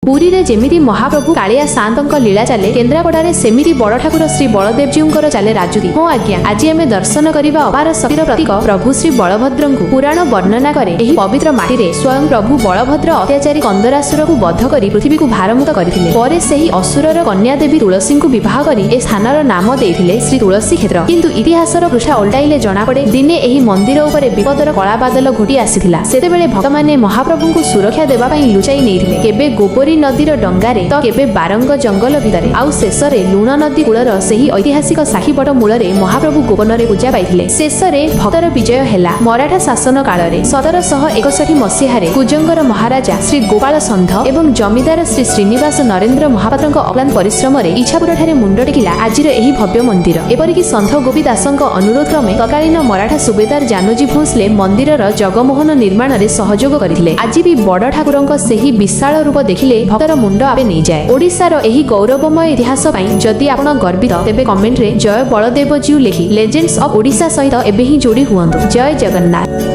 ପୁରୀରେ ଯେମିତି ମହାପ୍ରଭୁ କାଳିଆ ସାଆନ୍ତଙ୍କ ଲୀଳା ଚାଲେ, କେନ୍ଦ୍ରାପଡ଼ାରେ ସେମିତି ବଡ଼ ଠାକୁର ଶ୍ରୀ ବଳଦେବଜୀଉଙ୍କର ଚାଲେ ରାଜୁତି। ହଁ ଆଜ୍ଞା, ଆଜି ଆମେ ଦର୍ଶନ କରିବା ଅପାର ଶକ୍ତିର ପ୍ରତୀକ ପ୍ରଭୁ ଶ୍ରୀ ବଳଭଦ୍ରଙ୍କୁ। ପୁରାଣ ବର୍ଣ୍ଣନା କରେ, ଏହି ପବିତ୍ର ମାଟିରେ ସ୍ୱୟଂ ପ୍ରଭୁ ବଳଭଦ୍ର ଅତ୍ୟାଚାରୀ କନ୍ଦରାସୁରକୁ ବଧ କରି ପୃଥିବୀକୁ ଭାରମୁକ୍ତ କରିଥିଲେ। ପରେ ସେହି ଅସୁରର କନ୍ୟା ଦେବୀ ତୁଳସୀଙ୍କୁ ବିବାହ କରି ଏ ସ୍ଥାନର ନାମ ଦେଇଥିଲେ ଶ୍ରୀ ତୁଳସୀ କ୍ଷେତ୍ର। କିନ୍ତୁ ଇତିହାସର ପୃଷ୍ଠା ଓଲଟାଇଲେ ଜଣାପଡ଼େ, ଦିନେ ଏହି ମନ୍ଦିର ଉପରେ ବିପଦର କଳା ବାଦଲ ଘୋଟି ଆସିଥିଲା। ସେତେବେଳେ ଭକ୍ତମାନେ ମହାପ୍ରଭୁଙ୍କୁ ସୁରକ୍ଷା ଦେବା ପାଇଁ ଲୁଚାଇ ନେଇଥିଲେ, କେବେ ଗୋବରୀ ନଦୀର ଡଙ୍ଗାରେ ତ କେବେ ବାରଙ୍ଗ ଜଙ୍ଗଲ ଭିତରେ, ଆଉ ଶେଷରେ ଲୁଣ ନଦୀ କୂଳର ସେହି ଐତିହାସିକ ସାକ୍ଷୀବଟ ମୂଳରେ ମହାପ୍ରଭୁ ଗୋପନରେ ପୂଜା ପାଇଥିଲେ। ଶେଷରେ ଭକ୍ତର ବିଜୟ ହେଲା। ମରାଠା ଶାସନ କାଳରେ 1761 ମସିହାରେ କୁଜଙ୍ଗର ମହାରାଜା ଶ୍ରୀ ଗୋପାଳ ସନ୍ଧ ଏବଂ ଜମିଦାର ଶ୍ରୀ ଶ୍ରୀନିବାସ ନରେନ୍ଦ୍ର ମହାପାତ୍ରଙ୍କ ଅକ୍ଳାନ୍ତ ପରିଶ୍ରମରେ ଇଚ୍ଛାପୁରଠାରେ ମୁଣ୍ଡ ଟେକିଲା ଆଜିର ଏହି ଭବ୍ୟ ମନ୍ଦିର। ଏପରିକି ସନ୍ଥ ଗୋପୀ ଦାସଙ୍କ ଅନୁରୋଧ କ୍ରମେ ତତ୍କାଳୀନ ମରାଠା ସୁବେଦାର ଜାନୋଜୀ ଭୋଁସଲେ ମନ୍ଦିରର ଜଗମୋହନ ନିର୍ମାଣରେ ସହଯୋଗ କରିଥିଲେ। ଆଜି ବି ବଡ଼ ଠାକୁରଙ୍କ ସେହି ବିଶାଳ ରୂପ ଦେଖିଲେ ଭକ୍ତର ମୁଣ୍ଡ ଆପେ ନେଇଯାଏ। ଓଡ଼ିଶାର ଏହି ଗୌରବମୟ ଇତିହାସ ପାଇଁ ଯଦି ଆପଣ ଗର୍ବିତ, ତେବେ କମେଣ୍ଟରେ ଜୟ ବଳଦେବଜୀଉ ଲେଖି ଲେଜେଣ୍ଡସ୍ ଅଫ୍ ଓଡ଼ିଶା ସହିତ ଏବେ ହିଁ ଯୋଡ଼ି ହୁଅନ୍ତୁ। ଜୟ ଜଗନ୍ନାଥ।